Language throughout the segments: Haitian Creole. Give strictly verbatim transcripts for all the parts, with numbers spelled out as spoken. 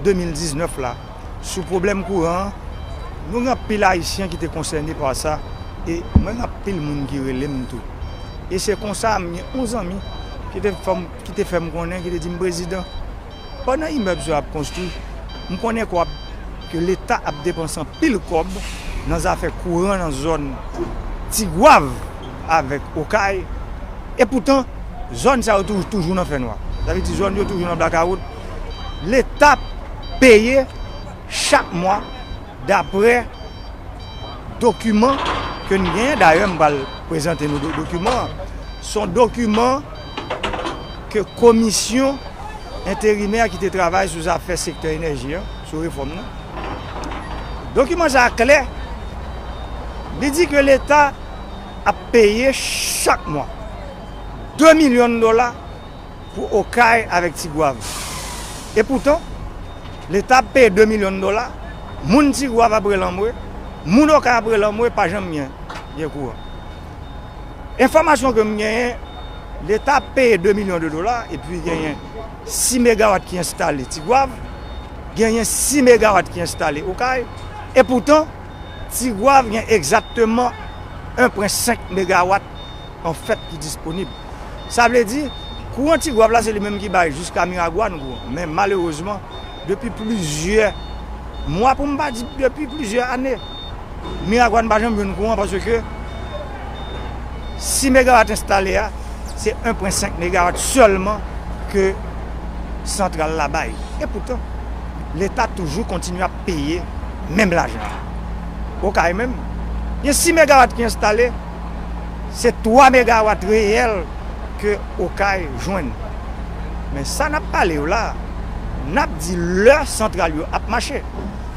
de mil diznèf la, sou pwoblèm kouran an, nou gen anpil Ayisyen ki te konsène pa sa, e mwen gen anpil moun ki rele m tou. E se konsa, m gen yon zanmi ki te fè m, ki te fè m konnen, ki te di m, "Prezidan, pandan imèb sa yo ap konstwi, m konnen ke w ap, ke Leta ap depanse anpil kòb nan zafè kouran nan zòn Tigwav avèk Okay, e poutan, zòn sa yo toujou, toujou nan fènwa. Sa vle di zòn yo toujou nan blakawout. Leta peye chak mwa, daprè dokiman ke n genyen. Dayè, m pral prezante nou do-, dokiman an. Se yon dokiman ke komisyon enterimè ki te travay sou zafè sektè enèji an, sou refòm nan. Dokiman sa a klè, li di ke Leta ap peye chak mwa de milyon dola pou Okay avèk Tigwav. E poutan, Leta ap peye de milyon dola, moun Tigwav ap rele anmwe, moun Okay ap rele anmwe, pa janm gen, gen kouran. Enfòmasyon ke m genyen, Leta ap peye de milyon de dola, epi genyen sis megawat ki enstale Tigwav, genyen sis megawat ki enstale Okay, e poutan, Tigwav gen egzakteman en pwen senk megawat, anfèt, ki disponib. Sa vle di, kouran Tigwav la, se li menm ki bay jiska Miragwàn kouran. Men malerezman, depi plizyè mwa, pou m pa di depi plizyè ane, Miragwàn pa janm jwenn kouran paske sis megawat enstale a, se en pwen senk megawat sèlman ke santral la bay. E poutan, Leta toujou kontinye ap peye menm lajan an. Okay menm, gen sis megawat ki enstale, se twa megawat reyèl ke Okay jwenn. Men sa n ap pale yo la, n ap di lè santral yo ap mache.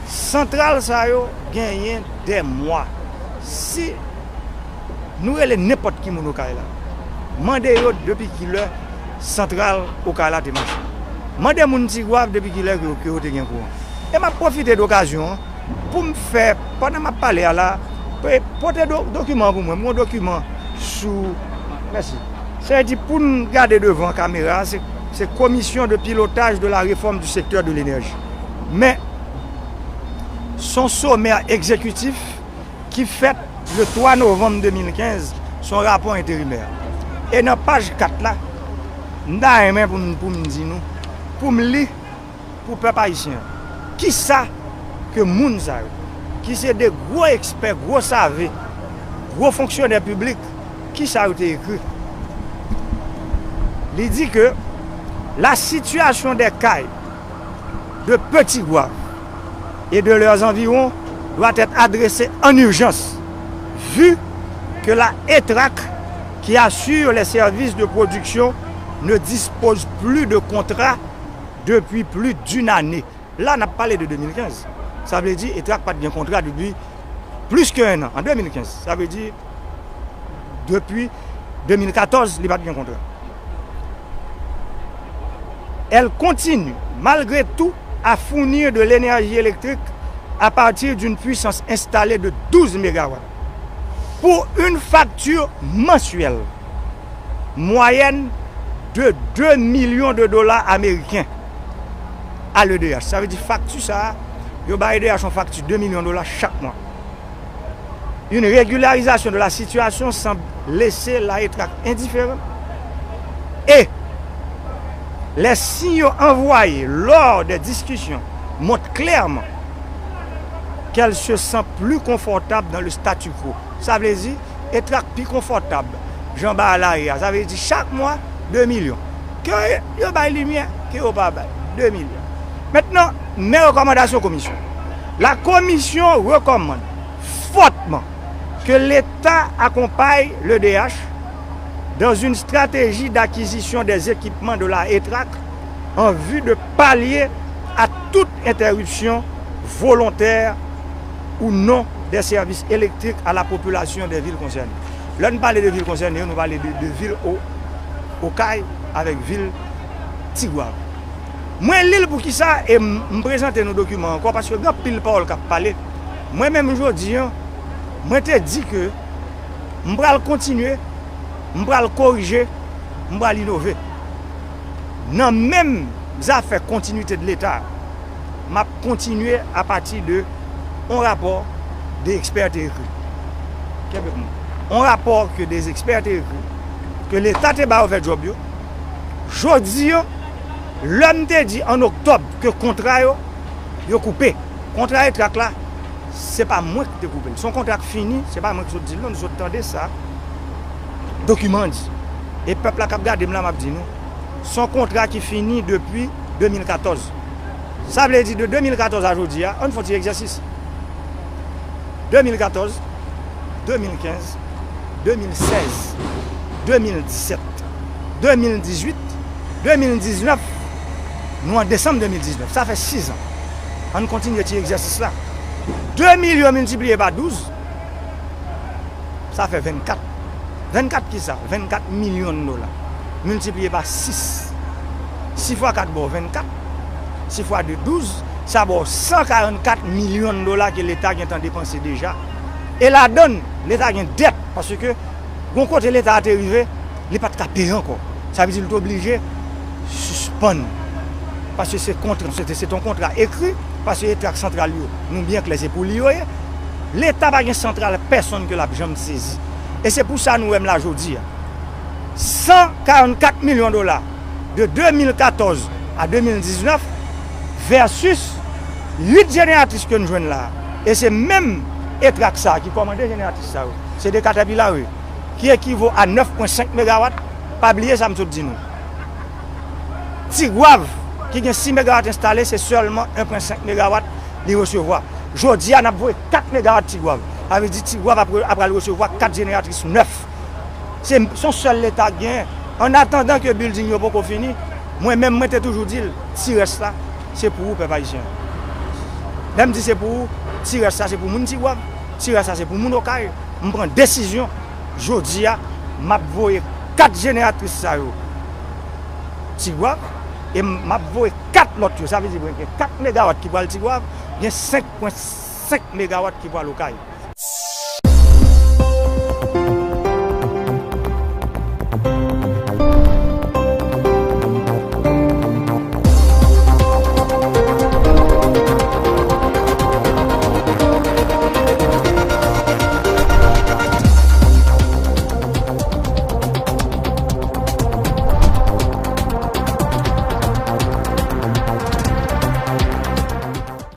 Santral sa yo genyen dè mwa. Si nou rele nenpòt ki moun Okay la, mande yo depi kilè santral Okay la te mache. Mande moun Tigwav depi kilè ke, ke yo te gen kouran. E m ap pwofite de okazyon an pou m fè, pandan m ap pale a la, pe-, pote do-, dokiman an pou mwen. M gen yon dokiman sou, mèsi. Sa vle di pou n gade devan kamera a, se, se Commission de pilotage de la réforme du secteur de l'énergie. Men, se yon somè egzekitif ki fèt le twa novanm de mil kenz, se yon rapò enterimè. E nan paj kat la, m ta renmen pou m, pou m di nou, pou m li, pou pèp ayisyen an, kisa ke moun sa yo, ki se de gwo ekspè, gwo save, gwo fonksyonè piblik, kisa yo te ekri. Li di ke la situation des Kay, de Petit Goâve et de leurs environs doit être adressée en urgence, vu que la ETRAC, qui assure les services de production, ne dispose plus de contrat depuis plus d'une année. La, n ap pale de de mil kenz. Sa vle di, ETRAC pa t gen kontra depi plis ke en an, an de mil kenz. Sa vle di, depi de mil katòz, li pa t gen kontra. Elle continue, malgré tout, à fournir de l'énergie électrique à partir d'une puissance installée de douze mégawatts pour une facture mensuelle moyenne de deux millions de dollars américains à l'E D H. Sa vle di fakti sa a, yo bay E D H yon fakti de milyon dola chak mwa. Une régularisation de la situation semble laisser la ETRAC indifférent. Et les signaux envoyés lors des discussions montrent clairement qu'elle se sent plus confortable dans le statu quo. Sa vle di, ETRAC pi konfòtab jan bagay la ye a. Sa vle di chak mwa, de milyon. Ke yo bay limyè, ke yo pa bay, de milyon. Maintenant, mes recommandations aux commissions. La commission recommande fortement que l'État accompagne l'E D H dans une stratégie d'acquisition des équipements de la ETRAC en vue de pallier à toute interruption volontaire ou non des services électriques à la population des villes concernées. Lè n pale de vil konsène yo, nou pale de, de vil O-, Okay avèk vil Tigwav. Mwen li l pou kisa e m, m prezante nou dokiman ankò, paske gen anpil pawòl k ap pale. Mwen menm jodi an, mwen te di ke m pral kontinye, m pral korije, m pral inove. Nan menm zafè kontinite de Leta, M ap kontinye apati de yon rapò de ekspè te ekri. Kenbe pou mwen. Yon rapò ke de ekspè te ekri, ke Leta te ba yo fè djòb yo. Jodi an, lè m te di an oktòb ke kontra yo, yo koupe. Kontra Etrak la, se pa mwen ki te koupe l. Se yon kontra k fini, se pa mwen ki sot di l non, nou sot tande sa dokiman an di. E pèp la k ap gade m la, m ap di nou, se yon kontra ki fini depi de mil katòz. Sa vle di de de mil katòz a jodi a, ann fè yon ti egzèsis. De mil katòz, de mil kenz, de mil sèz, de mil disèt, de mil dizuit, de mil diznèf, nou an desanm de mil diznèf. Sa fè sis an. Ann kontinye ti egzèsis la. De milyon miltipliye pa douz, sa fè vennkat. Vennkat kisa? Vennkat milyon dola. Miltipliye pa sis. Sis fwa kat ba w vennkat. Sis fwa de douz. Sa ba w san karannkat milyon dola ke Leta gentan depanse deja. E ladan l, Leta gen dèt, paske gon kote Leta a te rive, li pa t ka peye ankò. Sa vle di l te oblije sispann. Paske se kontra, se te, se te yon kontra ekri, paske Etrak santral yo, nou byen klè, se pou li yo ye. Leta pa gen santral pèsonn ke l ap janm sezi. E se pou sa nou wè m la jodi a. San karannkat milyon dola de de mil katòz a de mil diznèf versus uit jeneratris ke n jwenn la. E se menm Etrak sa a ki kòmande jeneratris sa yo. Se de Caterpillar, wi, ki ekivo a nèf pwen senk megawat. Pa bliye sa m sot di nou. Tigwav, ki gen sis megawat enstale, se sèlman en pwen senk megawat li resevwa. Jodi a, n ap voye kat megawat Tigwav. Sa vle di Tigwav ap, ap pral resevwa kat jeneratris nèf. Se, se yon sèl Leta k genyen. An atandan ke building yo poko fini, mwen menm, mwen te toujou di l, ti rès la, se pou ou, pèp ayisyen. Lè m di se pou ou, ti rès la, se pou moun Tigwav, ti rès la, se pou moun Okay. M pran desizyon, jodi a, m ap voye kat jeneratris sa yo Tigwav, e m ap voye kat lòt yo. Sa vle di, gen kat megawat ki pral Tigwav, gen senk pwen senk megawat ki pral Okay.